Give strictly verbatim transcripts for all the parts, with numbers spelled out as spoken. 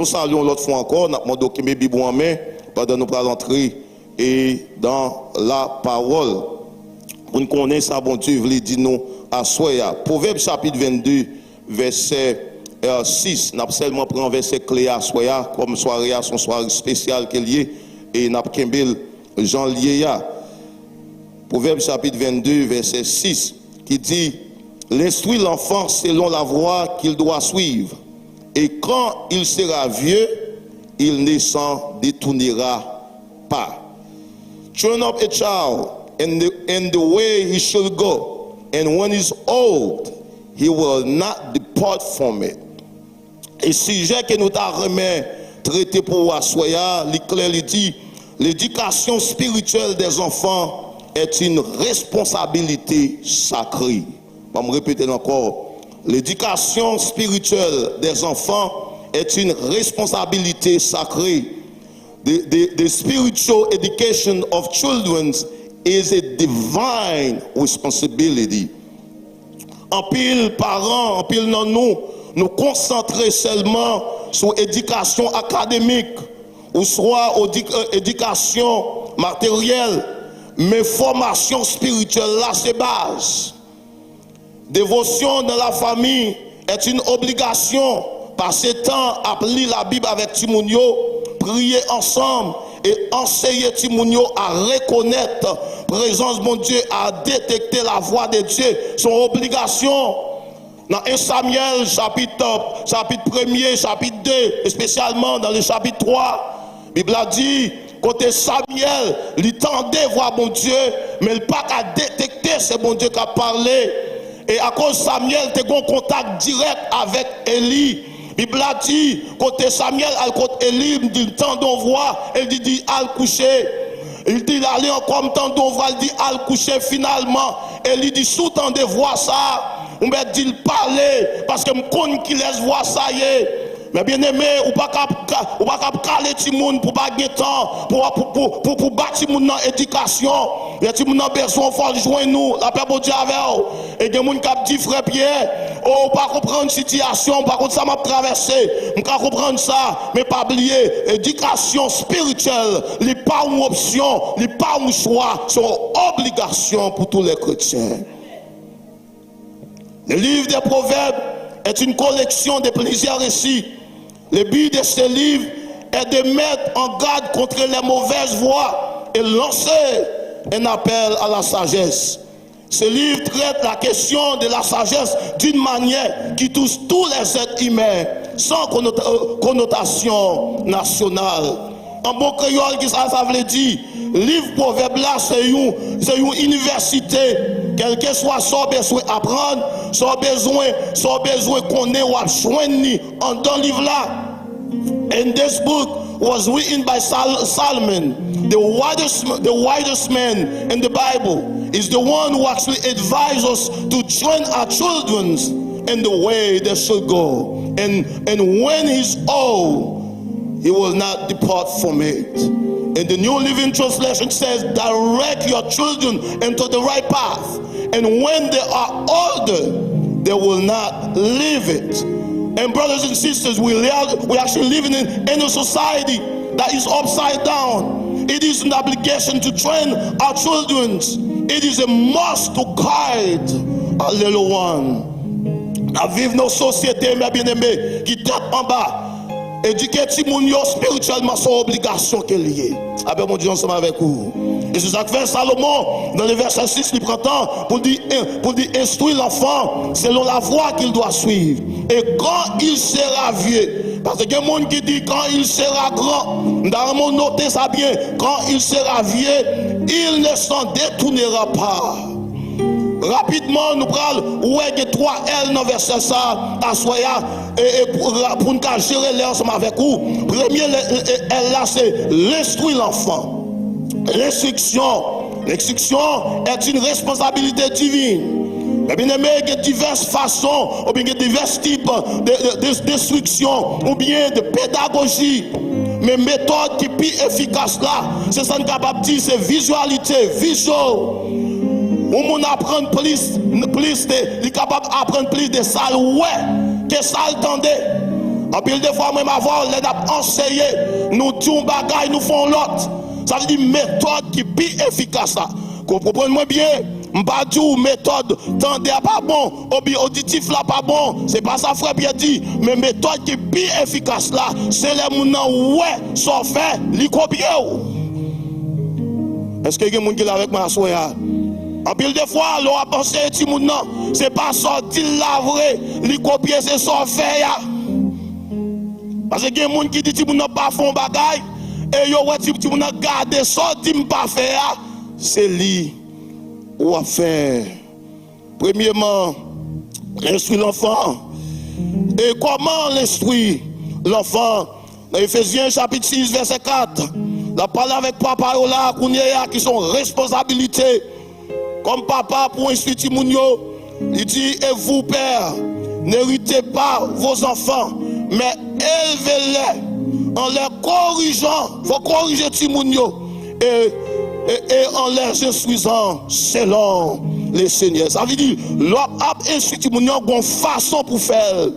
Nou salye w yon lòt fwa ankò, n ap mande w kenbe Bib ou an men pandan nou pral antre e dan la pawòl. Pou n konnen sa Bondye vle di nou aswè a. Pwovèb chapit vennde, vèsè, eh, sis. N ap sèlman pran vèsè kle a aswè a, kòm sware a se yon sware espesyal ke l ye, e n ap kenbe l jan l ye a. Pwovèb chapit vennde, vèsè sis, ki di, L'instruis l'enfant selon la voie qu'il doit suivre, et quand il sera vieux, il ne s'en détournera pas. Train up a child in the, in the way he should go, and when he's old, he will not depart from it. E sijè ke nou ta renmen trete pou aswè a, li klè, li di, l'éducation spirituelle des enfants est une responsabilité sacrée. Ban m repete l ankò. L'éducation spirituelle des enfants est une responsabilité sacrée. The, the, the spiritual education of children is a divine responsibility. Anpil paran, anpil nan nou, nou konsantre sèlman sou edikasyon akademik, oswa edi-, eh, edikasyon materyèl, men fòmasyon espirityèl la se baz. Dévotion dans la famille est une obligation. Pase tan ap li Labib avèk timoun yo, priye ansanm e anseye timoun yo a rekonèt prezans Bondye, a detekte lavwa de Dye. Se yon obligasyon. Nan en Samyèl, chapit, chapit premye, chapit de, espesyalman nan le chapit twa, Bib la di, kote Samyèl, li tande vwa Bondye, men li pa ka detekte se Bondye k ap pale. E akoz Samyèl te gen yon kontak dirèk avèk Eli, Bib la di, kote Samyèl al kot Eli, li di, "M tande yon vwa," e li di, "Al kouche." Li di, "L ale ankò, m tande yon vwa," li di, "Al kouche." Finalman, Eli di, "Si w tande vwa sa a, ou mèt di l pale, paske m konn kilès vwa sa ye." Men byeneme, ou pa ka, ou pa ka kale timoun pou pa gen tan pou, pou, pou, pou, pou ba timoun nan edikasyon. Lè timoun nan bezwen w, fò l jwenn ou. Lapè Bondye avè w. E gen moun k ap di, "Frè Pyè, o, ou pa konprann sitiyasyon, ou pa konn sa m ap travèse." M ka konprann sa, men pa bliye, edikasyon espirityèl, li pa yon opsyon, li pa yon chwa, se yon obligasyon pou tou lè kretyen. Le livre des Proverbes est une collection de plusieurs récits. Le but de ce livre est de mettre en garde contre les mauvaises voies et lancer un appel à la sagesse. Ce livre traite la question de la sagesse d'une manière qui touche tous les êtres humains, sans connota-, euh, connotation nationale. An bon kreyòl, kisa sa vle di? Liv Pwovèb la se yon, se yon inivèsite. Kèlkeswa sa w bezwen aprann, sa w bezwen, sa w bezwen konnen, w ap jwenn li anndan liv la. And this book was written by Sol-, Solomon, the wisest, the wisest man in the Bible, is the one who actually advises us to train our children in the way they should go. And, and when he's old, he will not depart from it. And the New Living Translation says, "Direct your children into the right path, and when they are older, they will not leave it." And brothers and sisters, we, live, we actually living in, in a society that is upside down. It is an obligation to train our children. It is a must to guide our little one. N ap viv nan sosyete, mè byeneme, ki tèt anba. Edike timoun yo espirityèlman se yon obligasyon ke l ye. Apre Bondye ansanm avèk ou. E se sa k fè Salomon, nan le vèsè sis, li pran tan pou l di, pou l di, "Instruis l'enfant selon la voie qu'il doit suivre. Et quand il sera vieux," Paske gen moun ki di, "Quand il sera grand." M ta renmen w note sa byen. "Quand il sera vieux, il ne s'en détournera pas." Rapidman, nou pral wè gen twa L nan vèsè sa a, aswè a, e, e pou, pou n ka jere lè ansanm avèk ou. Premye lè, e, e, L la, se l'instruis l'enfant. L'instruction, l'instruction est une responsabilité divine. Mè byeneme, gen divès fason, oubyen gen divès tip de, de, de, d'instruction, oubyen de pédagogie. Men metòd ki pi efikas la, se sa n kapab di, se vizyalite, visual. Yon moun aprann plis, plis de, li kapab aprann plis de sa l wè ke sa l tande. Anpil de fwa, mwen avè w, lè n ap anseye, nou di yon bagay, nou fè yon lòt. Sa vle di metòd ki pi efikas la. Konprann mwen byen, m pa di w metòd tande a pa bon, obi oditif la pa bon. Se pa sa frè Pyè di, men metòd ki pi efikas la, se lè moun nan wè sa w fè, li kopye w. Èske gen moun ki la avèk mwen aswè a? Anpil de fwa, lè w ap anseye timoun nan, se pa sa w di l la vre, li kopye, se sa w fè a. Paske gen moun ki di timoun nan pa fè yon bagay, e yo wè ti, timoun nan gade sa w di m pa fè a, se li w ap fè. Premyeman, instruis l'enfant. Et comment l'instruire l'enfant? Nan Efezyen chapit sis vèsè kat, l ap pale avèk papa yo la kounye a ki se yon responsabilite kòm papa pou enstwi timoun yo. Li di, et vous, pères, n'héritez pas vos enfants, mais élevez-les en les corrigeant. Fò korije timoun yo. Et, et, et en les instruisant selon le Seigneur. Sa vle di, lè w ap enstwi timoun yo, gon fason pou fè l.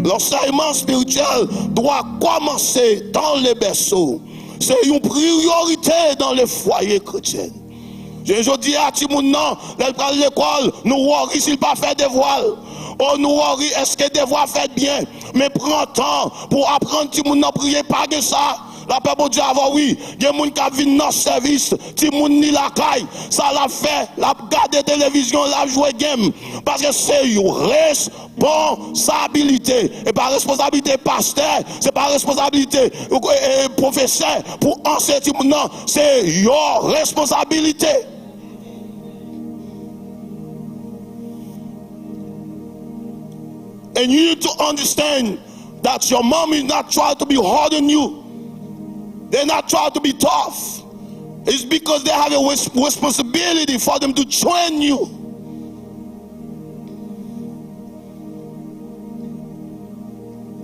L'enseignement spirituel doit commencer dans le berceau. Se yon priyorite dans le foyer chrétien. J-, jodi a, timoun nan, lè l pral lekòl, nou wòri si l pa fè devwa l. O, nou wòri èske devwa fèt byen. Men pran tan pou aprann timoun nan priye, pa gen sa. Lapè Bondye avè w, wi. Gen moun k ap vin nan sèvis, timoun ni lakay. Sa l ap fè, l ap gade televizyon, l ap jwe game. Paske se yon responsabilite. E pa responsabilite pastè, se pa responsabilite, e, e, pwofesè pou anseye timoun nan. Se yon responsabilite. And you need to understand that your mom is not trying to be hard on you. They're not trying to be tough. It's because they have a res-, responsibility for them to train you.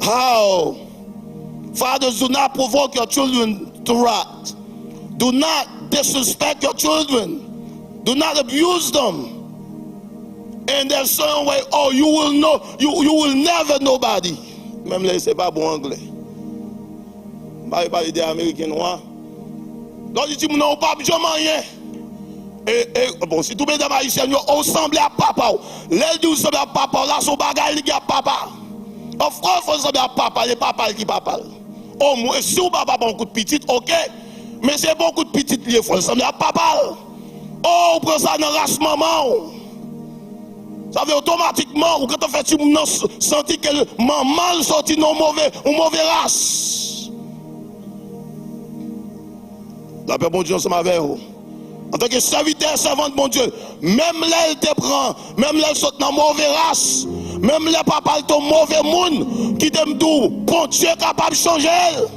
How? Fathers, do not provoke your children to wrath. Do not disrespect your children. Do not abuse them. And there's certain way, oh, you will know, you, you will never nobody. Menm lè se pa bon anglè. M pa vle pale de Ameriken nwa. Lè w di timoun nan, ou p ap janm anyen. E, e, bon, sitou medam ayisyèn yo, ou sanble ak papa w. Lè l di w sanble ak papa w la, se yon bagay li gen ak papa. Of course, fò l sanble ak papa l, e papa l ki papa l. Omwen, si w ba papa w yon kout pitit, oke. Men se pa yon kout pitit li ye, fò l sanble ak papa l. O, ou pran sa nan ras manman w. Sa vle otomatikman, ou gentan fè timoun nan s-, santi ke l, manman l soti nan yon move, yon move ras. Lapè Bondye ansanm avè w. Antanke sèvitè, sèvant Bondye, menm lè l te pran, menm lè l sot nan move ras, menm lè papa l te yon move moun, kite m di w, Bondye kapab chanje l.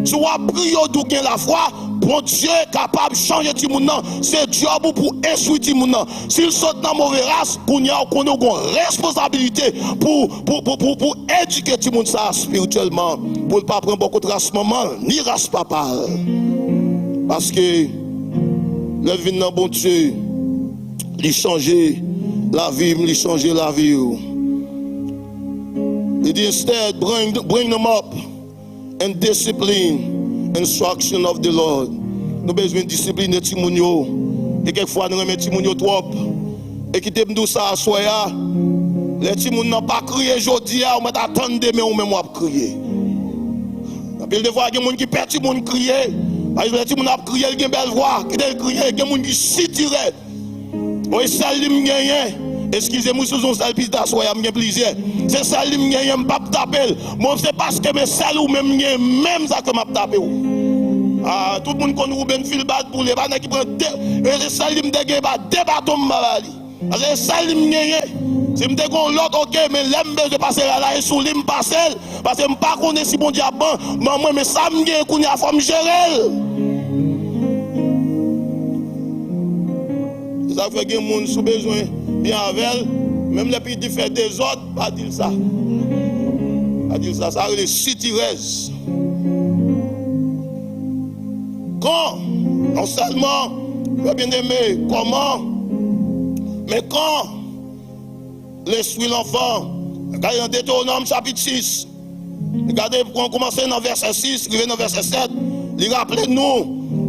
Si w ap priye, w di w gen lafwa, Bondye kapab chanje timoun nan. Se djòb ou pou enstwi timoun nan. Si l sot nan move ras, kounye a w konnen w gen yon responsabilite pou, pou, pou, pou, pou edike timoun sa a espirityèlman, pou l pa pran bò kot ras manman l, ni ras papa l. Paske lè l vin nan Bondye, li chanje lavi m, li chanje lavi w. Li di, instead, bring, bring them up and discipline instruction of the Lord. Nou bezwen disipline timoun yo. E kèk fwa nou renmen timoun yo twòp. E kite m di w sa aswè a, lè timoun nan pa kriye jodi a, ou mèt atann demen ou menm w ap kriye. Anpil de fwa gen moun ki pè timoun kriye. Pa egzanp, lè timoun ap kriye, l gen bèl vwa, kite l kriye. Gen moun ki sitirè. Bon, e sèl li m genyen. Eskize m, wi, si w se yon sèl pitit aswè a, m gen plizyè. Se sèl li m genyen, m p ap tape l. Bon, se paske men sèl ou menm m genyen, menm sa k fè m ap tape w. Ah, tout moun konn Ruben Philbert boule, pa nèg ki pran de, e se sèl li m te genyen, pa de baton m pa ba li. Paske se sèl li m genyen. Si m te gen yon lòt, oke, men lè m bezwen pase rad la, e sou li m pase l. Paske m pa konnen si Bondye ap ban, ban mwen, men sa m genyen kounye a, fò m jere l. Se sa k fè gen moun, si w bezwen byen avè l, menm lè pitit li fè dezòd, pa di l sa. Pa di l sa. Sa rele sitirèz. Kan, non sèlman, frè byeneme, kòman, men kan, l'instruis l'enfant. Gade nan Detewonòm chapit sis. Gade, pran kòmanse nan vèsè sis, rive nan vèsè sèt, li raple nou,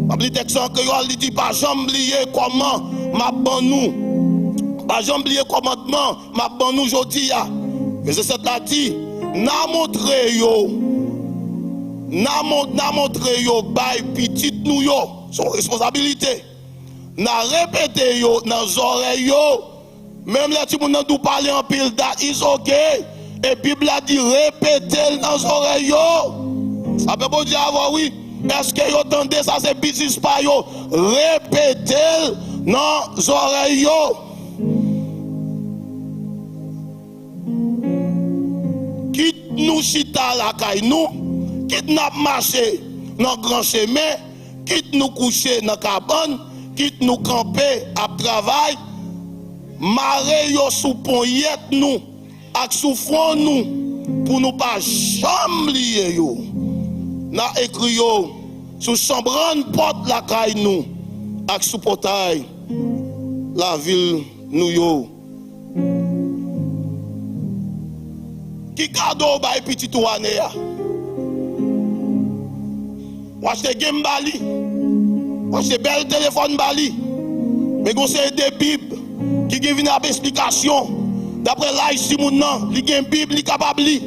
m ap li tèks la an kreyòl, li di, pa janm bliye kòman m ap ban nou, pa janm bliye kòmandman m ap ban nou jodi a. Vèsè sèt la di, n a montre yo, n a mon-, n a montre yo bay pitit nou yo, se yon responsabilite. N a repete yo nan zòrèy yo. Menm lè timoun nan di w pale anpil, that is okay. E Bib la di repete l nan zòrèy yo. Sa fè Bondye avè w, wi. Èske yo tande sa se biznis pa yo? Repete l nan zòrèy yo. Kit nou chita lakay nou, kit n ap mache nan gran chemen, kit nou kouche nan kabann, kit nou kanpe ap travay, mare yo sou ponyèt nou ak sou fwon nou pou nou pa janm bliye yo. N a ekri yo sou chanbrann pòt lakay nou ak sou pòtay lavil nou yo. Ki kado w bay pitit ou ane a? W achte game ba li. W achte bèl telefòn ba li. Men gon seri de Bib ki gen vin ap esplikasyon. Daprè laj timoun nan, li gen Bib, li kapab li.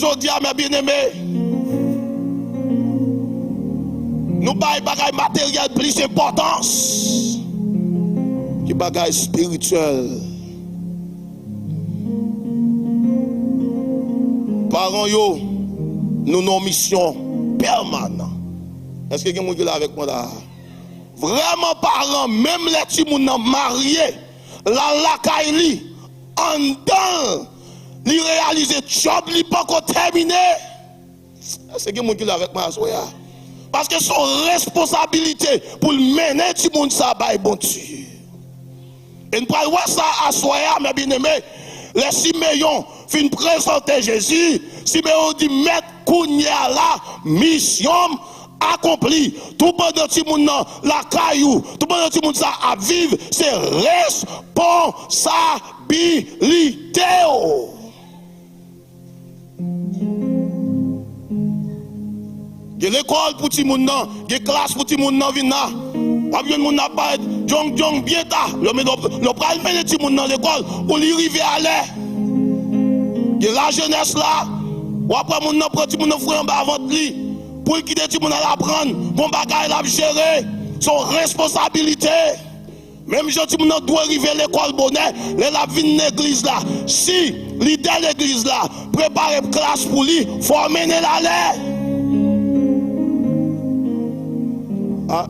Jodi a, mes bien-aimés, nou bay bagay materyèl plis enpòtans ki bagay espirityèl. Paran yo, nou nan yon misyon pèmanan. Èske gen moun ki la avèk mwen la? Vrèman, paran, menm lè timoun nan marye, l al lakay li, anndan l, li reyalize djòb li poko tèmine. Èske gen moun ki la avèk mwen aswè a? Paske se yon responsabilite pou l mennen timoun sa bay Bondye. E n pral wè sa aswè a, mes bien-aimés. Lè Simeyon fin prezante Jezi, Simeyon di, Mèt, kounye a la, misyon m akonpli. Toupandan timoun nan lakay ou, toupandan timoun sa ap viv, se responsabilite w. Gen lekòl pou timoun nan, gen klas pou timoun nan vin la. W ap jwenn moun nan ap parèt djong djong byen ta. Lè w, lè w pral mennen timoun nan lekòl, pou li rive alè. Gen lajenès la, w ap wè moun nan pran timoun nan foure anba vant li, pou l kite timoun nan al aprann, gon bagay l ap jere, se yon responsabilite. Menm jan timoun nan dwe rive lekòl bonè, lè l ap vin legliz la. Si lidè legliz la prepare klas pou li, fò w mennen l alè. A,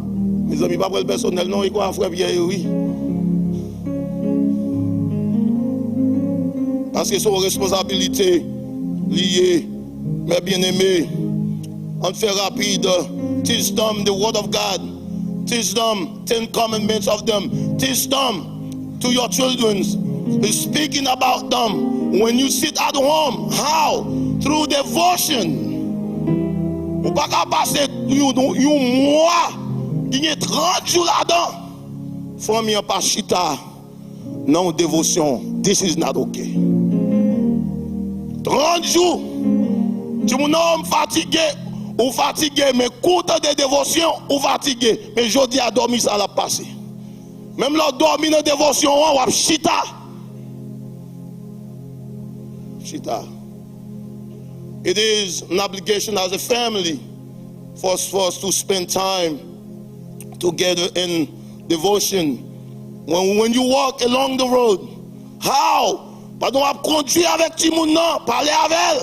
mezanmi, pa pran l pèsonèl non, e kwa frè Pyè yo, wi. Paske se yon responsabilite li ye, mes bien-aimés. Ann fè rapid. Teach them the word of God. Teach them ten commandments of them. Teach them to your children. Speaking about them when you sit at home. How? Through devotion. Ou pa ka pase yon, yon mwa ki gen trant jou ladan, fanmi an pa chita nan yon devosyon. This is not okay. Trant jou, timoun nan, m fatige, ou fatige, men kou w tande devosyon, ou fatige. Men jodi a, dòmi sa l ap pase. Menm lè w dòmi nan devosyon an, w ap chita. Chita. It is an obligation as a family for us, for us to spend time together in devotion. When, when you walk along the road, how? Pandan w ap kondui avèk timoun nan, pale avè l.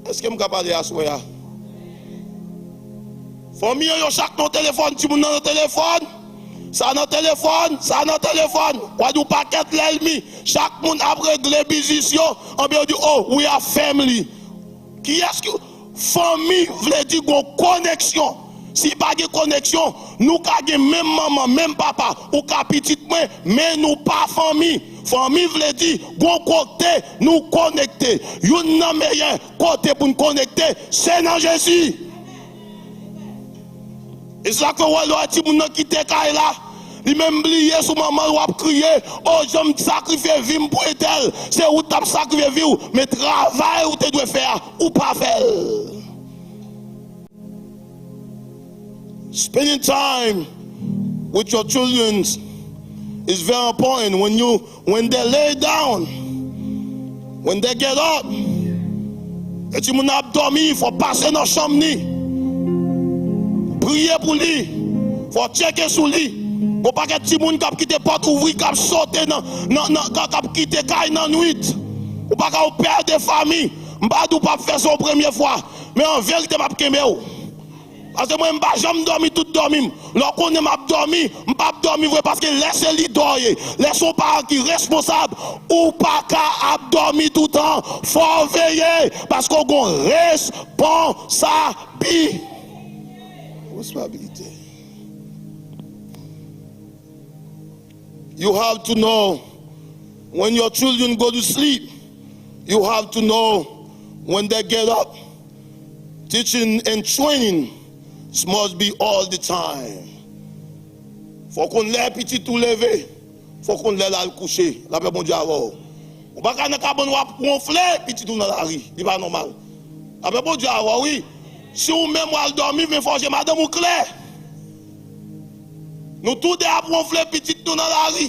Èske m ka pale aswè a? Fanmi an, yo chak nan telefòn, timoun nan nan telefòn, sa nan telefòn, sa nan telefòn. W a di w pakèt lènmi, chak moun ap regle biznis yo, anben yo di, oh, we are family. Kiyès ki, fanmi vle di gon koneksyon. Si pa gen koneksyon, nou ka gen menm manman, menm papa, ou ka pitit mwen, men nou pa fanmi. Fanmi vle di gon kote nou konekte. Youn nan meyè kote pou n konekte, se nan Jezi. E se sa k fè w wè lè w wè timoun nan kite kay la, Li menm bliye sou manman l w ap kriye, o, jan m sakrifye vi m pou entèl. Se ou t ap sakrifye vi w, men travay ou te dwe fè a, ou pa fè l. Spending time with your children is very important. When you, when they lay down, when they get up, e timoun nan ap dòmi, fò pase nan chanm li. Priye pou li. Fò tcheke sou li. Gon pakèt timoun k ap kite pòt ouvri, k ap sote nan, nan, nan, k ap, k ap kite kay nan nwit. Ou pa ka, ou pè de fanmi. M pa di w p ap fè sa yon premye fwa. Men an verite, m ap kenbe w. Paske mwen, m pa janm dòmi tout dòmi m. Lè w konnen m ap dòmi, m p ap dòmi vre, paske lè se lidè w ye, lè se yon paran ki responsab, ou pa ka ap dòmi toutan. Fò w veye, paske w gon responsabi-, responsabilite. You have to know when your children go to sleep. You have to know when they get up. Teaching and training must be all the time. Fò w konn lè pitit ou leve. Fò w konn lè l al kouche. Lapè Bondye avè w. Ou pa ka nan kabann w ap wonfle pitit ou nan lari. Li pa nòmal. Lapè Bondye avè w, wi. Si ou menm w al dòmi, men fò w je madanm ou klè. Nou tou de ap wonfle pitit nou nan lari.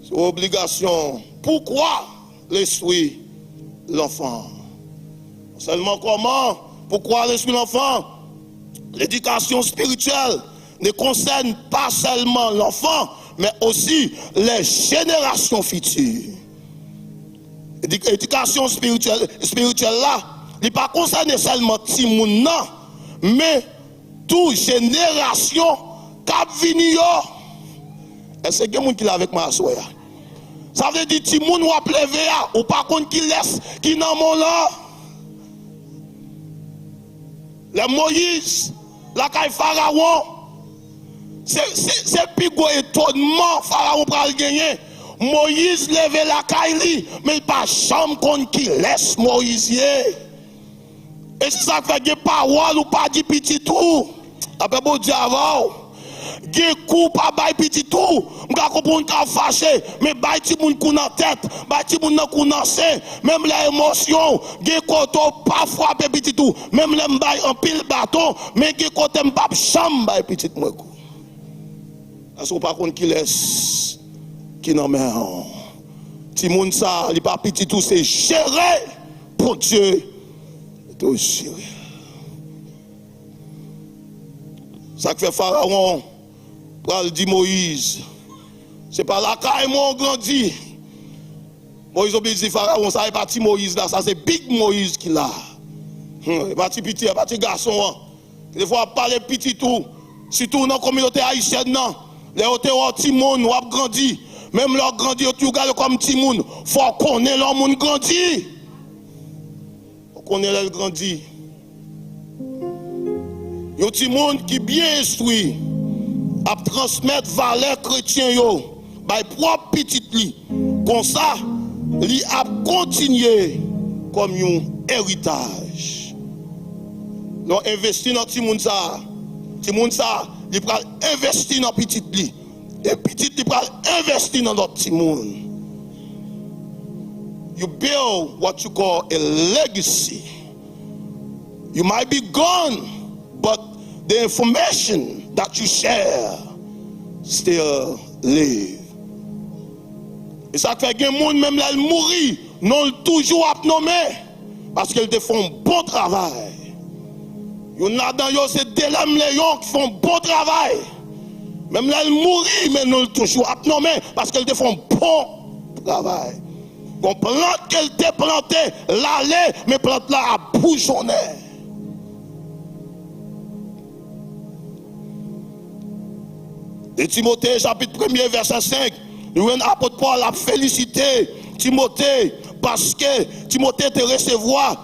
Se obligasyon. Pourquoi l'instruire l'enfant? Non seulement comment, pourquoi l'instruire l'enfant? L'éducation spirituelle ne concerne pas seulement l'enfant, mais aussi les générations futures. Edi-, edikasyon espirityèl, espirityèl la, li pa konsène sèlman timoun nan, men tou jenerasyon k ap vini yo. Èske gen moun ki la avèk mwen aswè a? Sa vle di timoun w ap leve a, ou pa konn kilès ki nan men w lan. Lè Moyiz lakay Farawon, se, se, se pi gwo etonman Farawon pral genyen. Moyiz leve lakay li, men l pa janm konn kilès Moyiz ye. E se sa k fè gen pawòl ou pa di pitit ou. Lapè Bondye avè w. Gen kou pa bay pitit ou. M ka konprann w ka fache, men bay timoun kou nan tèt, bay timoun nan kou nan sen. Menm lè emosyon w, gen kote w pa frape pitit ou. Menm lè m bay anpil baton, men gen kote m p ap janm bay pitit mwen kou. Paske w pa konn kilès ki nan men w. Timoun sa, li pa pitit ou, se jere Bondye te jere. Sa k fè Farawon pral di Moyiz, "Se pa lakay mwen w grandi." Moyiz oblije di Farawon, "Sa e pa ti Moyiz la, sa se Big Moyiz ki la. Hmm, e pa ti piti, e pa ti gason an." Defwa w ap pale pitit ou, sitou nan kominote ayisyèn nan, lè yo te wè w timoun, w ap grandi, menm lè w grandi, yo toujou gade w kòm timoun. Fò w konnen lè yon moun grandi. Ou konnen lè l grandi. Yon timoun ki byen enstwi ap transmèt valè kretyen yo bay pwòp pitit li. Konsa, li ap kontinye kòm yon eritaj. Lè w envesti nan timoun sa a, timoun sa a, li pral envesti nan pitit li. E pitit li pral envesti nan lòt timoun. You build what you call a legacy. You might be gone, but the information that you share still live. E sa k fè gen moun, menm lè l mouri, non l toujou ap nonmen. Paske l te fè yon bon travay. Youn ladan yo se Delèm Leyon ki fè yon bon travay. Menm lè l mouri, men non l toujou ap nonmen paske l te fè yon bon travay. Gon plant ke l te plante, l ale, men plant la ap boujonnen. De Timote, chapit premye, vèsè senk, nou jwenn apot Pòl ap felisite Timote, paske Timote te resevwa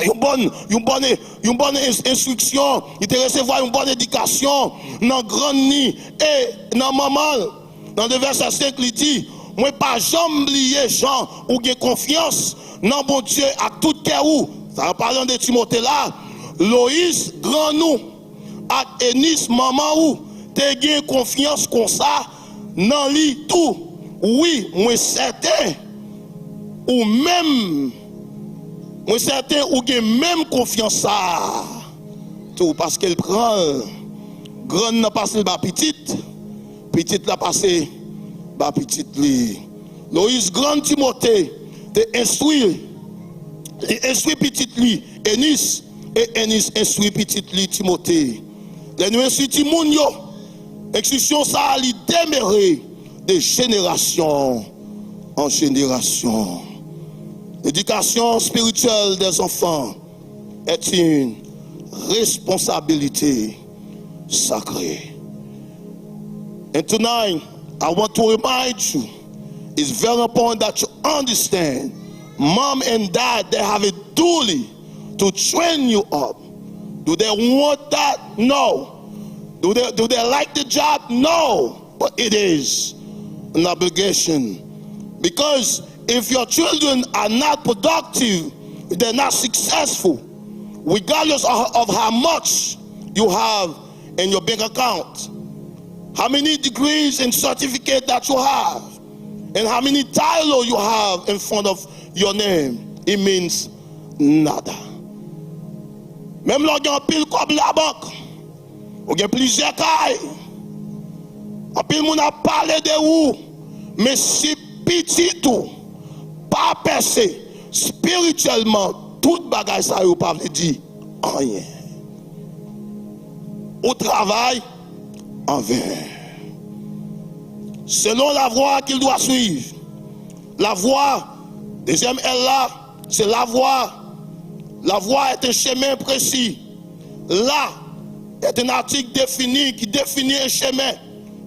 yon bòn, yon bòn, yon bòn ens-, enstriksyon, li te resevwa yon bòn edikasyon nan grann ni e nan manman l. Nan de vèsè senk, li di, "Mwen pa janm bliye jan ou gen konfyans nan Bondye ak tout kè ou." Sa an palan de Timote la, Loyis, grann ou, ak Enis, manman ou, te gen konfyans konsa nan li tou. Wi, mwen sèten ou menm, mwen sèten ou gen menm konfyans sa a tou, paske l pran l. Grann nan pase l ba pitit, pitit la pase ba pitit li. Loyiz grann Timote te enstwi, li enstwi pitit li Enis, e Enis enstwi pitit li Timote. Lè nou enstwi timoun yo, enstriksyon sa a li demere de jenerasyon an jenerasyon. L'éducation spirituelle des enfants est une responsabilité sacrée. And tonight, I want to remind you, it's very important that you understand, mom and dad, they have a duty to train you up. Do they want that? No. Do they, do they like the job? No. But it is an obligation. Because if your children are not productive, if they're not successful, regardless of, of how much you have in your bank account, how many degrees and certificate that you have, and how many title you have in front of your name, it means nada. Menm lè w gen anpil kòb labank, ou gen plizyè kay, anpil moun ap pale de ou, men si pitit ou pa pèse espirityèlman, tout bagay sa yo pa vle di anyen. Ou travay anven. Selon la voie qu'il doit suivre. La voie, dezyèm L la, se la voie. La voie est un chemin précis. Là est un article défini qui définit un chemin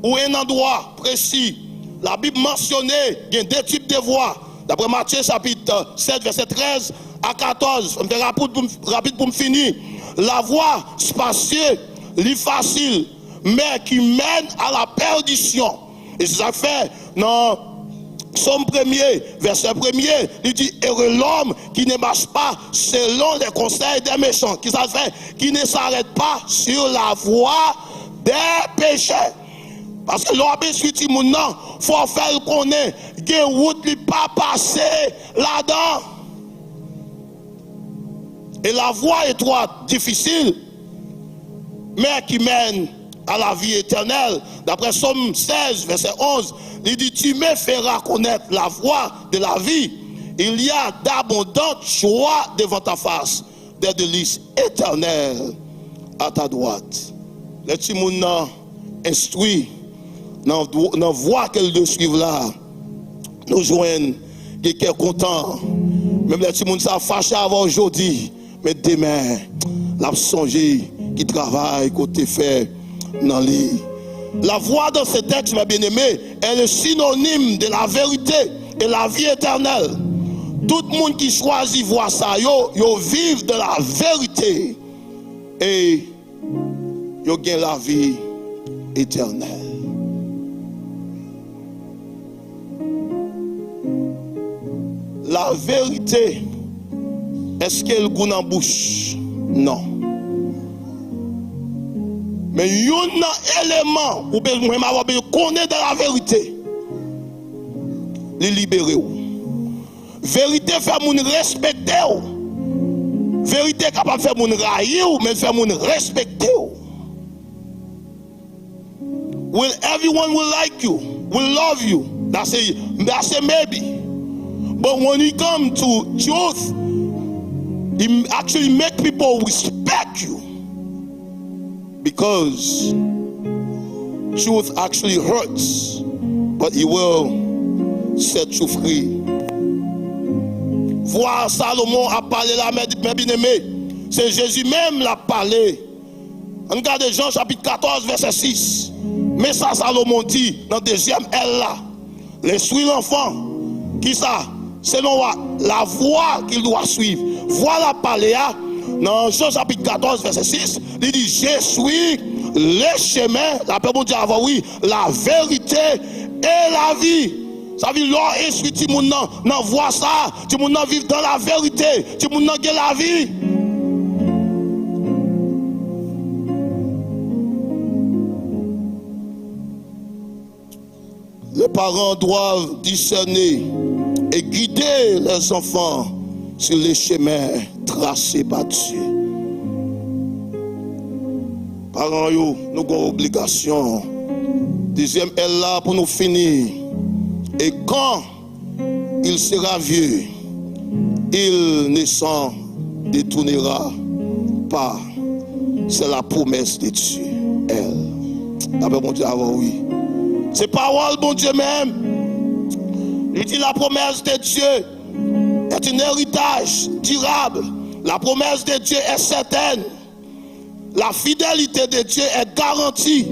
ou un endroit précis. Labib mansyone gen de tip de vwa. Daprè Matye chapit sèt, vèsè trèz a katòz, m fè rapid pou m, rapid pou m fini. La voie spacieux, li fasil, mais qui mène à la perdition. E se sa k fè nan Sòm premye, vèsè premye, li di, heureux l'homme qui ne marche pas selon les conseils des méchants. Ki sa l fè? Qui ne s'arrête pas sur la voie des pécheurs. Paske lè w ap enstwi timoun nan, fò w fè l konnen gen wout li pa pase ladan. Et la voie étroite, difficile, mais qui mène à la vie éternelle. D'après Psaume seize, verset onze, il dit, tu me feras connaître la voie de la vie. Il y a d'abondantes joies devant ta face, des délices éternelles à ta droite. Lè timoun nan enstwi nan, nan vwa ke l dwe swiv la, nou jwenn gen kè kontan. Menm lè timoun sa fache avè w jodi, men demen, l ap sonje ki travay ke w te fè nan li. La voie dans ce texte, mes bien-aimés, est le synonyme de la vérité et la vie éternelle. Tout moun ki chwazi vwa sa yo, yo viv dans la vérité. E yo gen lavi etènèl. Laverite, èske l gou nan bouch? Non. Men youn nan eleman ou bezwen, mwen, m ap konnen de laverite, li libere w. Verite fè moun respekte w. Verite kapab fè moun rayi w, men l fè moun respekte w. Will everyone will like you, will love you? That's a, that's a maybe. But when it come to truth, it actually make people respect you. Because truth actually hurts, but it will set you free. Vwa Salomon ap pale la, mè, mè byeneme, se Jezi menm l ap pale. Ann gade Jan chapit katòz, vèsè sis. Men sa Salomon di nan dezyèm L la. L'instruit l'enfant, kisa? Selon wa, la voie qu'il doit suivre. Vwa l ap pale a, nan Jan chapit katòz, vèsè sis, li di, je suis le chemin, lapè Bondye avè w, wi, la vérité et la vie. Sa vle di, lè w enstwi timoun nan, nan vwa sa, timoun nan viv dans la vérité, timoun nan gen lavi. Les parents doivent discerner et guider les enfants sur les chemins tracés par Dieu. Paran yo, nou gen obligasyon. Dezyèm L la pou nou fini. Et quand il sera vieux, il ne s'en détournera pas. C'est la promesse de Dieu. L. Lapè Bondye avè w, wi. Se pawòl Bondye menm. Li di la promesse de Dieu est un héritage durable. La promesse de Dieu est certaine. La fidélité de Dieu est garantie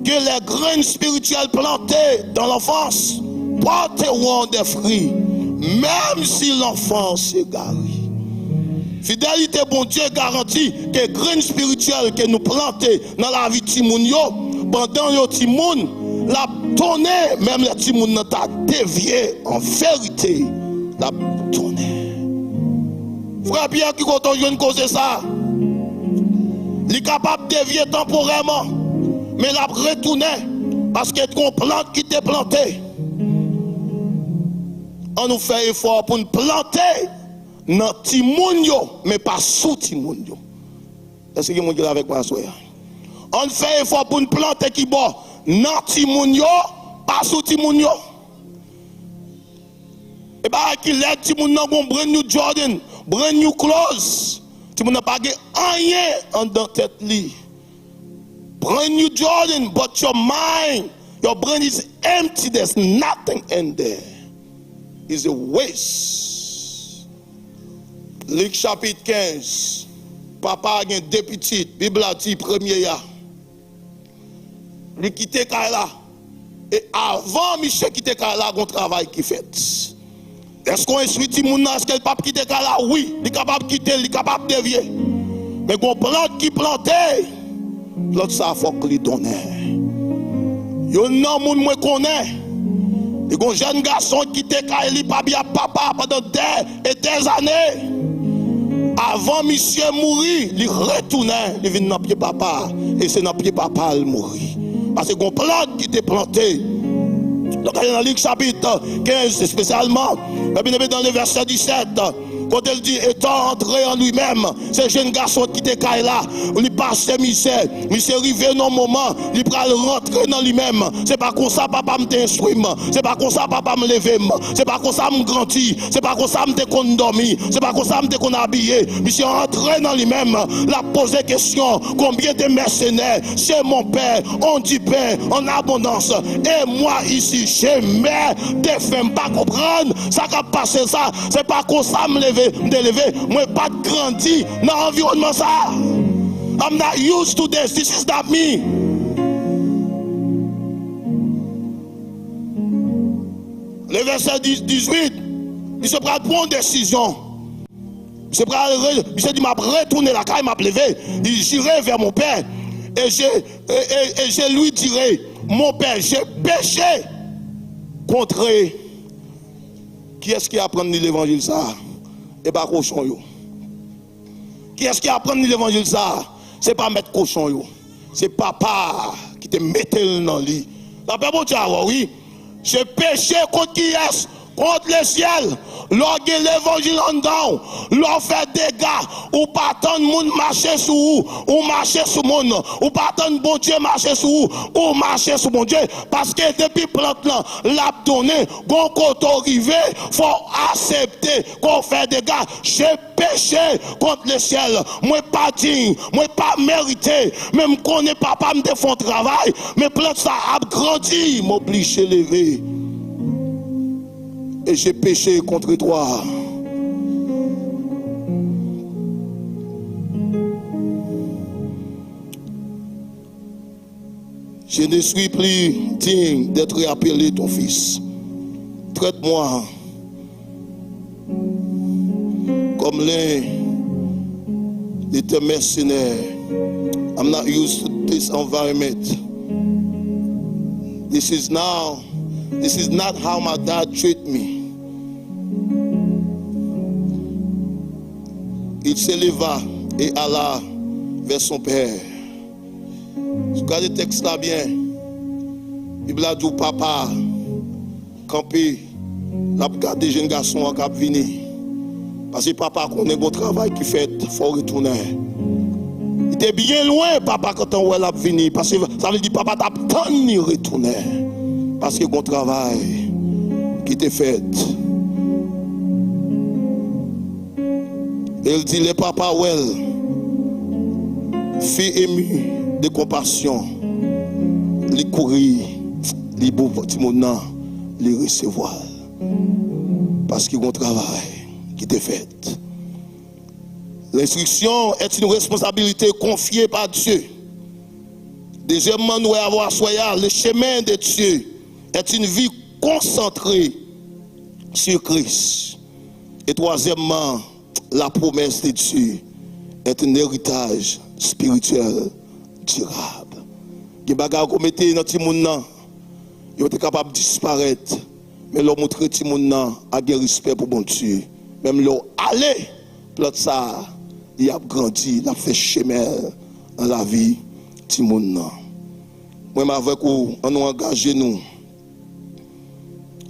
que les graines spirituelles plantées dans l'enfance porteront des fruits, même si l'enfant s'égare. Fidelite Bondye garanti ke grenn espirityèl ke nou plante nan lavi timoun yo, pandan yo timoun, l ap tounen, menm lè timoun nan ta devye, an verite, l ap tounen. Frè Pyè, ki kote w jwenn koze sa? Li kapab devye tanporèman, men l ap retounen, paske gon plant ki te plante. An nou fè efò pou n plante nan timoun yo, men pa sou timoun yo. Èske gen moun ki la avèk mwen aswè a? An n fè efò pou n plante ki bò? Nan timoun yo, pa sou timoun yo. E bagay ki lèd, timoun nan gon brand new Jordan, brand new clothes. Timoun nan pa gen anyen anndan tèt li. Brand new Jordan, but your mind, your brain is empty, there's nothing in there. It's a waste. Lik chapit kenz. Papa a gen de pitit. Bib la di premye a, li kite kay la. E avan misye kite kay la, gon travay ki fèt. Èske w enstwi timoun nan? Èske l p ap kite kay la? Wi, li kapab kite l, li kapab devye. Men gon plant ki plante, plant sa a fòk li donnen. Youn nan moun mwen konnen, li gon jèn gason ki te kay li pa byen ak papa pandan dè e dèzane. Avan misye mouri, li retounen, li vin nan pye papa, e se nan pye papa l mouri. Paske gon plant ki te plante. Donk, ale nan Lik chapit kenz, espesyalman, epi nan le vèsè disèt, kote l di, étant entré en lui-même, se jèn gason ki te kay la, li pase mizè, misye rive nan moman, li pral rantre nan li menm. Se pa konsa papa m te enstwi m, se pa konsa papa m leve m, se pa konsa m grandi, se pa konsa m te konn dòmi, se pa konsa m te konn abiye. Misye antre nan li menm, l ap poze kesyon, combien de mercenaires chez mon père ont du pain en abondance, et moi ici je meurs de faim? M pa konprann sa k ap pase sa. Se pa konsa m leve, m te leve. Mwen pa t grandi nan anviwònman sa. I'm not used to this. This is not me. Le vèsè dizuit, misye pral pran yon desizyon. Misye pral re-, misye di, m ap retounen lakay, m ap leve. Il j'irai vers mon père. Et je, et, et, et je lui dirai, mon père, j'ai péché contre. Kiyès ki aprann li levanjil sa a? E pa kochon yo. Kiyès ki aprann li levanjil sa a? Se pa mèt kochon yo. Se papa a ki te mete l nan li. Lapè Bondye avè w, wi. Se peche kont kiyès? Kont lesyèl. Lè w gen levanjil anndan w, lè w fè dega, ou pa tann moun mache sou ou, ou mache sou moun. Ou pa tann Bondye mache sou ou, ou mache sou Bondye. Paske depi plant lan, l ap donnen, gon kote w rive, fò w aksepte ke w fè dega. Je péché contre le ciel. Mwen pa diy, mwen pa merite. Men m konnen papa m te fè yon travay, men plant sa ap grandi, m oblije leve. Et j'ai péché contre toi. Je ne suis plus digne d'être appelé ton fils. Traite-moi comme l'un de tes mercenaires. I'm not used to this environment. This is now, this is not how my dad treat me. Il s'éleva et alla vers son père. Gade tèks la byen. Bib la di w papa kanpe, l ap gade jenn gason an k ap vini. Paske papa konnen gon travay ki fèt, fò w retounen. Li te byen lwen, papa kontan wè l ap vini. Paske sa vle di papa t ap tann li retounen. Paske gon travay ki te fèt. E l di, lè papa wè l, fi emi de konpasyon, li kouri, li bo timoun nan, li resevwa l. Paske gon travay ki te fèt. L'instruction est une responsabilité confiée par Dieu. Dezyèmman, nou wè avwa aswè a, le chemin de Dieu est une vie concentrée sur Christ. E twazyèmman, la promesse de Dieu est un héritage spirituel durable. Gen bagay ou mete nan timoun nan, yo te kapab disparèt, men lè w montre timoun nan a gen respè pou Bondye, menm lè w ale, plant sa a, li ap grandi, l ap fè chemen l nan lavi timoun nan. Mwen menm avèk ou, ann nou angaje nou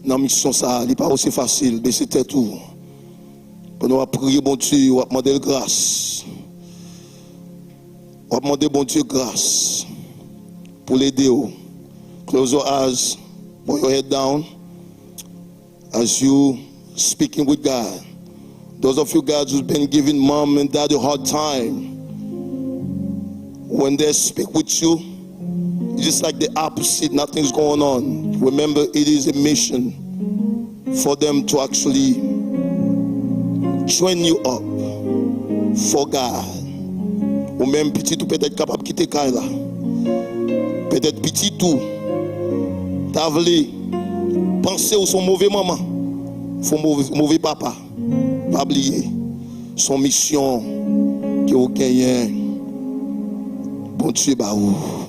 nan misyon sa a. Li pa osi fasil, bese tèt ou. Pandan w ap priye Bondye, w ap mande l gras. W ap mande Bondye gras pou l ede w. Close your eyes, put your head down as you speaking with God. Those of you guys who've been giving mom and dad a hard time, when they speak with you, it's just like the opposite, nothing's going on. Remember, it is a mission for them to actually train you up for God. Ou menm pitit ou petèt kapab kite kay la. Petèt pitit ou ta vle panse ou se yon move manman, se yon move, move papa. Pa bliye, se yon misyon ke ou genyen, Bondye ba ou.